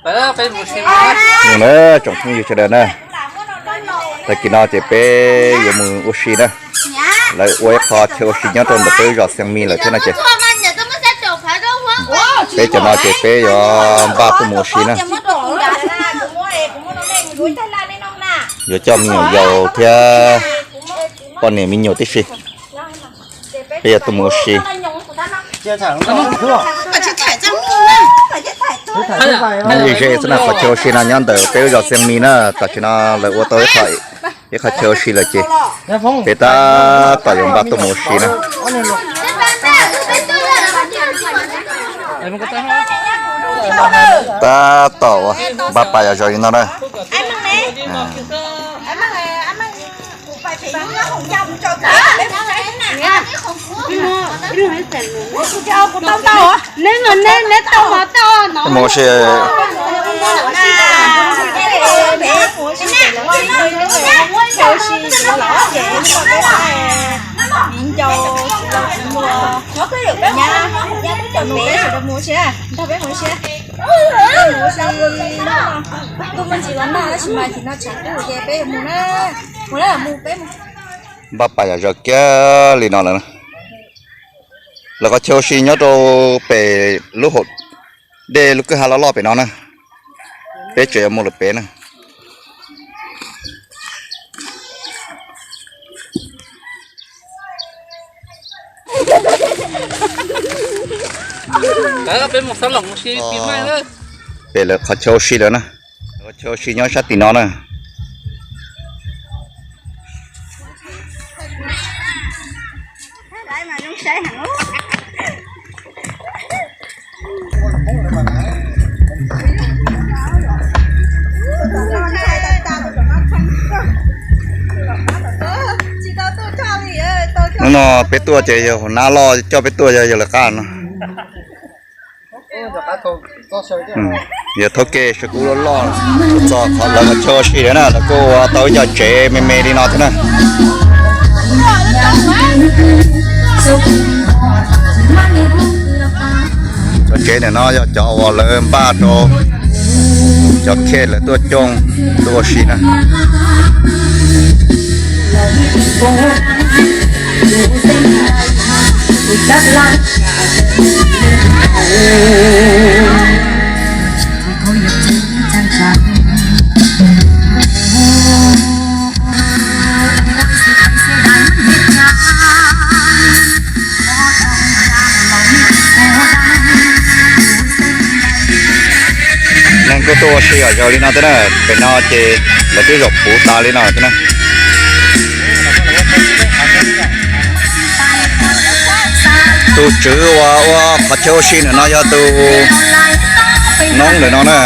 Nyob zoo na tsoom phooj ywg sawv daws na, tag kis no ces peb yuav mus ua si na. Lawv ua ib qho chaw ua si nyob rau ntawm peb lub zos Xiav Mis lawm thiab no ces, peb cov no ces peb yuav npaj tuaj mus ua si na. Yuav coj me nyuam yaus thiab poj niam me nyuam tib si, peb yuav tuaj mus ua si. Ze xwb na, qhov chaw ua si no nyob ntawm peb lub zos Xiav Mis na, tam sim no lawv ua tau ib qho chaw ua si lawm ces peb tab tom yuav npaj tuaj mus ua si na. Tab tom ua npaj pas yam zos li no na. Mus ua si. Npaj pas yam zos kiag li no lawm. Lawv qhov chaw ua si nyob rau pem lub hauv dej lub kwj ha loj loj pem no na. Peb tseem yuav mus lawm pem na. Pem lawv qhov chaw ua si lawm na. Lawv qhov chaw ua si nyob sab tim no na. Hnub no peb tuaj ces yog hauv nab loj coj peb tuaj, yog yog lawv qab no. Yog thauj ke saw kub loj loj txog qhov lawv qhov chaw ua si lawm na, lawv kuj ua tau ib co tsev me me li no thiab na. Cov tsev ntawm no yog cov uas lawv npaj rau cov khej lawv tuaj coob tuaj ua si na. Neeg kuj tuaj ua si yam zoo li no thiab na, pem no ces lawv twb zaum puv tas li no thiab na. Tus tswv uas ua qhov chaw ua si ntawm no yog tus noob ntawm no na.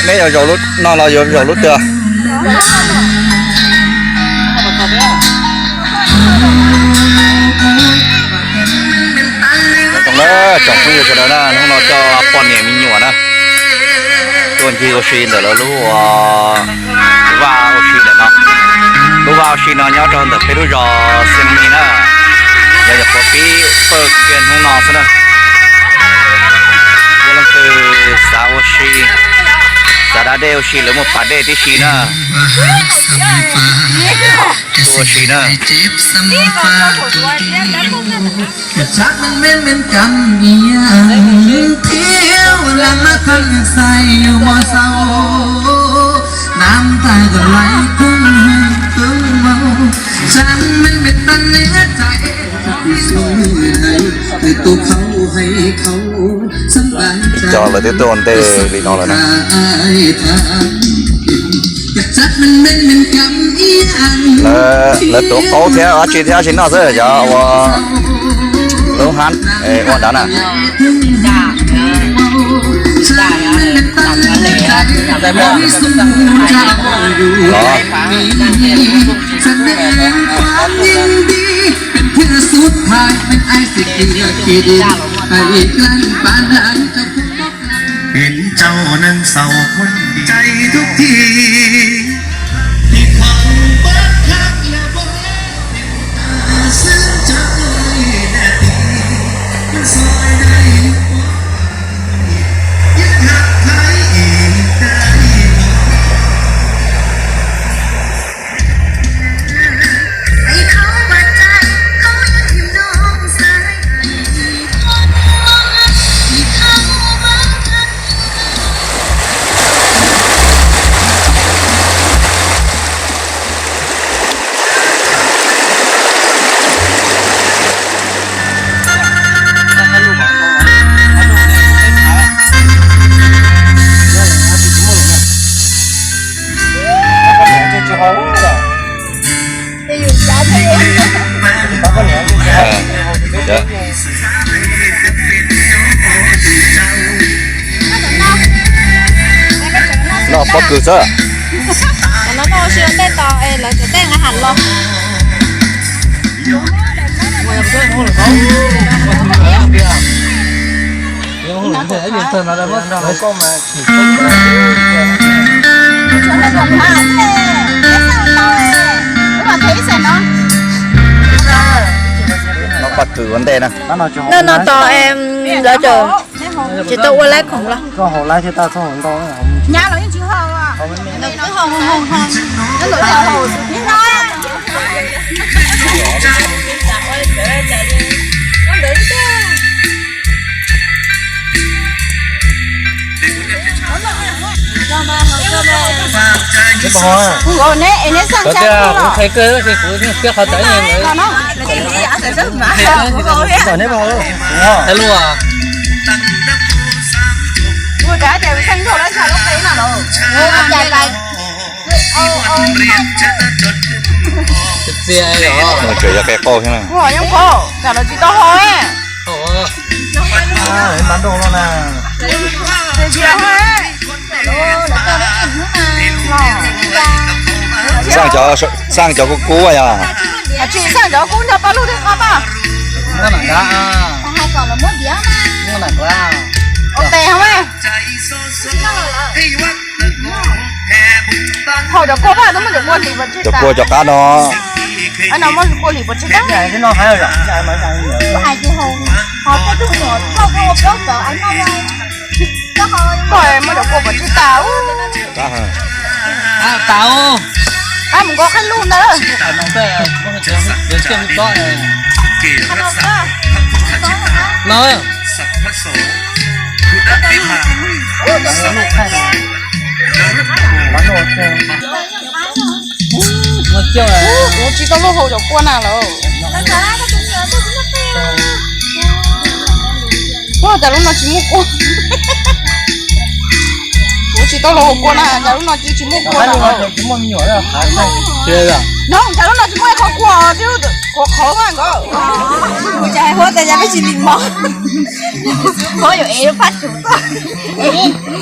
Neb yuav zaum lub no los yuav zaum lub twg? Tsoom phooj ywg sawv daws na, hnub no coj poj niam me nyuam na tuaj ncig ua si ntawm lawv lub vaj ua si ntawm no. Lub vaj ua si no nyob rau ntawm peb lub zos Xiav Mis na. Yog yog qhuav pib fawj kiag hnub no xwb na. Yog leej twg xav ua si, xav da dej ua si, lawv muaj pas dej tib si na. Tuaj ua si na. Cov lawv twb tuaj ua ntej li no lawm na. Lawv tuav qaub thiab dab tsi thiab sim noj xwb, cov ua lub hab ua nrad na. Los. Peb ua neej xaus khuab nti, txais tug ti, ib qho pab khab yog pab, xwb tso ib na ti, soj dai, yeej khab thaiv ib dai. Noj pob kws xwb. Tam no noj ua si ua ntej tos es lawv cov tej nqa ham los. Noj pob kws ua ntej na. Noj no tos lawv cov tsis tau ua laib khoom los. Kuv tias kuv qhia kawg ces kuv thiaj qhov tseeb. Hello. Txias yog. Tseem yog qe qau thiab na. Kuv yeej qau, tsam lawv tsis tau ho. Xaj cov, xaj cov kub kub yog. Tsis xaj cov kub nrog paj lug thiab qab paj. Ua tes ho. Haus cov kua paj, twb muab cov kua hliv pov tseg. Cov kua cov qab no. No muab cov kua hliv pov tseg. Koj muab cov kua pov tseg tas. Tas. Qab mus nkaus qab lug ntawd. No. Kuv tsis tau luaj haus cov kua na lawm. Ua cas lub no tsis muaj kua. Kuv tsis tau luaj haus kua na, cas lub no tsis muaj kua na. No cas lub no tsis muaj ib qho kua, qhuav qhauv mas nkawd. Kuv cas hais huab tas yog peb tsis lim mog. Huab yuav ev lub phab tsuv tuaj.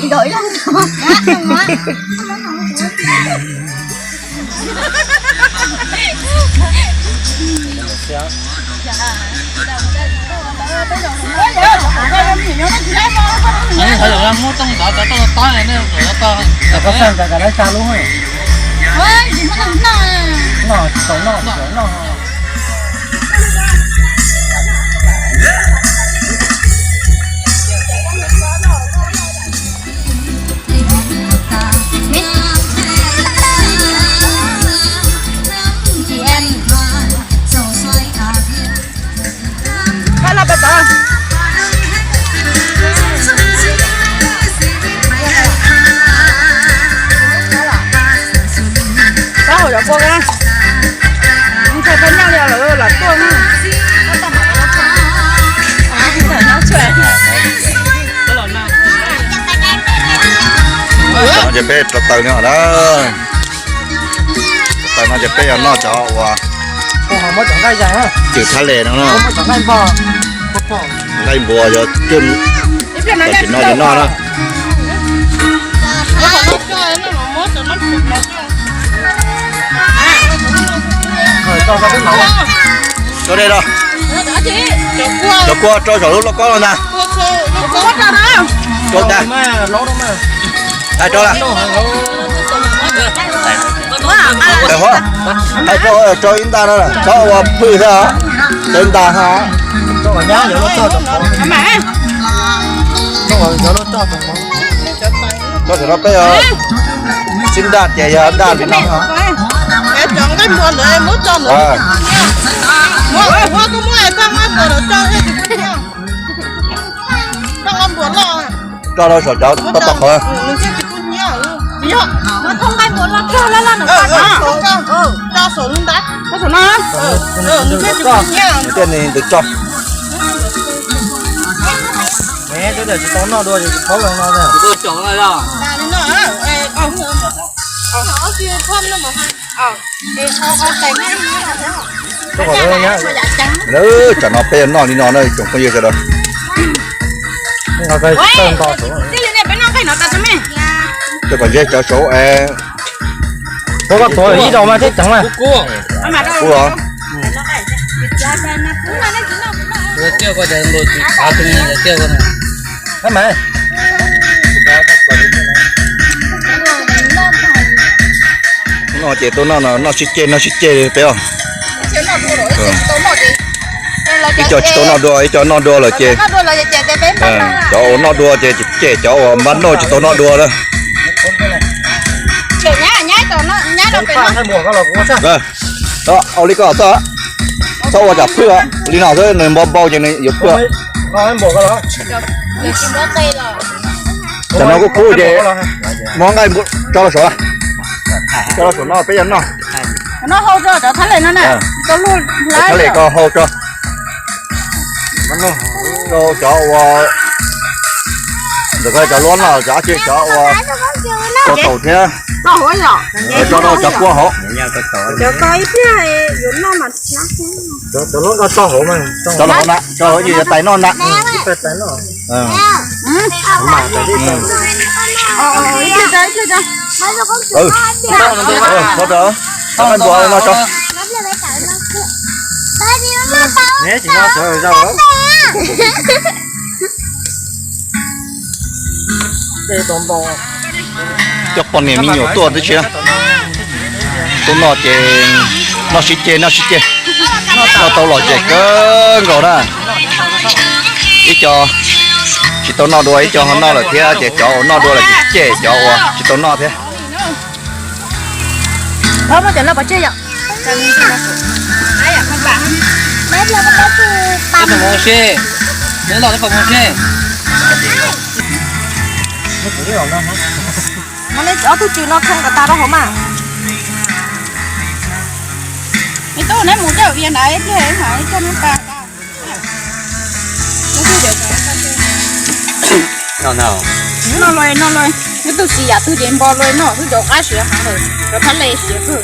Nkaum ib lub. Koj hauv cov kua, ntshai peb noj li lawm lam tuaj na. Ces peb rau taws no na. Taws no ces peb yog noj cov uas cwm thab les no no. Nqaij npua yog cwm, cov tsis noj ces noj na. Cov dej no. Cov kua rau saum lub lauj kaub no ntag. Rau ntag. Hais rau lawm. Hais rau, rau ib nta no, txhob ua phwj thiab, rau ib nta no. Rau saum no peb sib ntaj ces yog ntaj li no. Rau rau saum cov toj toj qhov. Nws thiaj li ntws tso. Tsis tau noj dua ces tsis paub zoo no. Lawv tsam no peb yuav noj li no na tsoom phooj ywg sawv daws. Tej kom ze cov saud es. Koj tuav ib daus mas thiab ceev mas. Kuv os. No ces tuaj noj no, noj sib ceg noj sib ceg li peb os. Ib co tsis tau noj dua, ib co noj dua lawm ces, cov uas noj dua ces cem, cov uas npaj noj tsis tau noj dua na. Au li koj txhob, txhob ua tsam phwj, li no xwb nws npau npau ces nws yuav phwj. Tam no kuj kub ces muab nqaij tso rau saum, tso rau saum no peb yuav noj. Thaj les koj hau tso. Rau cov ua, ntawm ko cov luab no, cov ab tsi cov ua rau taus thiab, tso rau cov kua hauv. Cov luab no tso hauv, tso hauv na, tso hauv ces yuav tais noj na. Tso npua no tso. Coj poj niam me nyuam tuaj tib si. Tuaj noj ces noj sib ceg noj sib ceg, noj tau lom zem kawg nkaus na. Ib co tsis tau noj dua, ib co ho noj lawm thiab ces cov uas noj dua lawm ces cem cov uas tsis tau noj thiab. Ob tug tswv no khoo kom tas rau hauv mas. Me tub, neb mus coj Vias ntawd ib pliag mas coj neb pa. Noj los, noj los, neb tug txiv yam twg ces npo los noj, twb cov qab siav heev lawm, cov phab le siav kawg.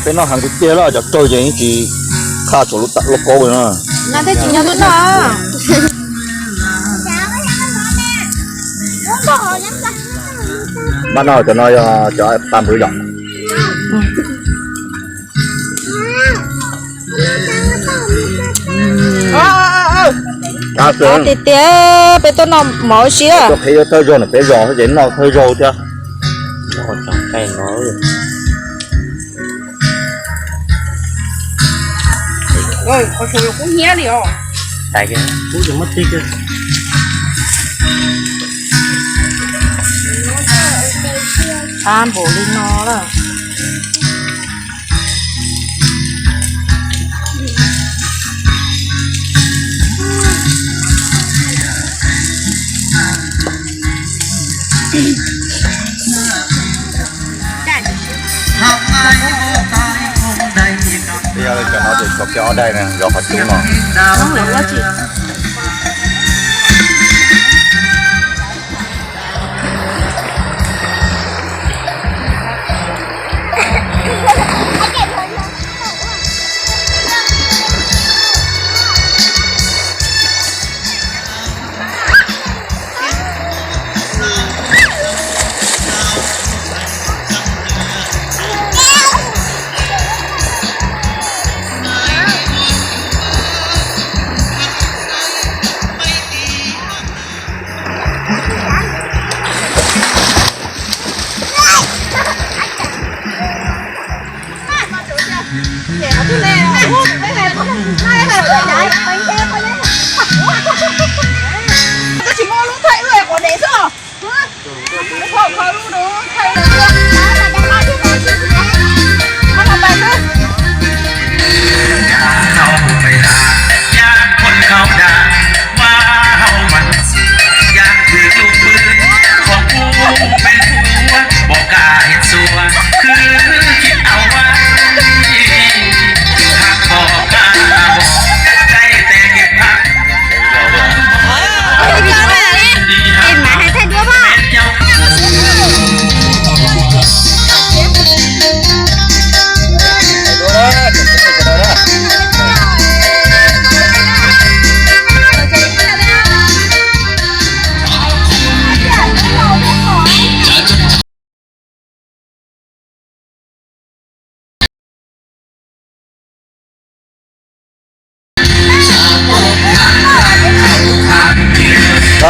Peb noj heev tiag tiag los cov kawg ces yeej tsis qhaj tsuas lub lauj kaub no. Npaj noj cov no yog cov pa npwv yom. Tiag tiag, peb tuaj noj mov ua si. Tuaj qhib thawj zaug ntawm peb zos xwb ces noj thawj zaug thiab. Qhov saud kub hnyiab li os. Qab npaum li no lawm. Yog li cov no ces tshuav kiag ob daim na, zov qhov cub no.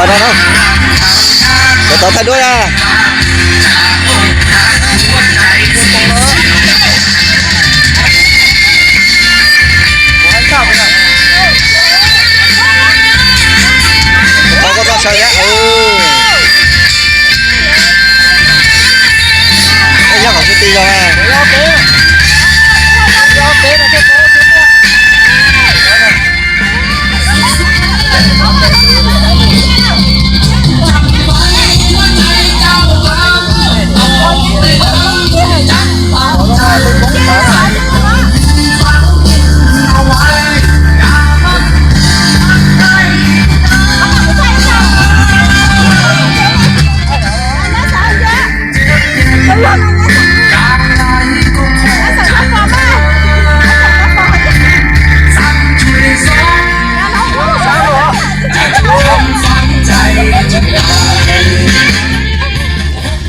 Tau tau, tau thaij duab na. Tau koj txoj saw thiab. Nyob qhov xub ti zoo na.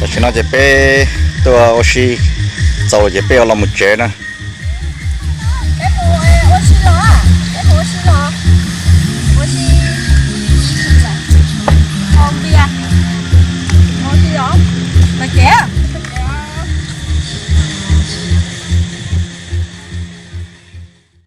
Tam sim no ces peb tuaj ua si txaus ces peb yuav los mus tsev na.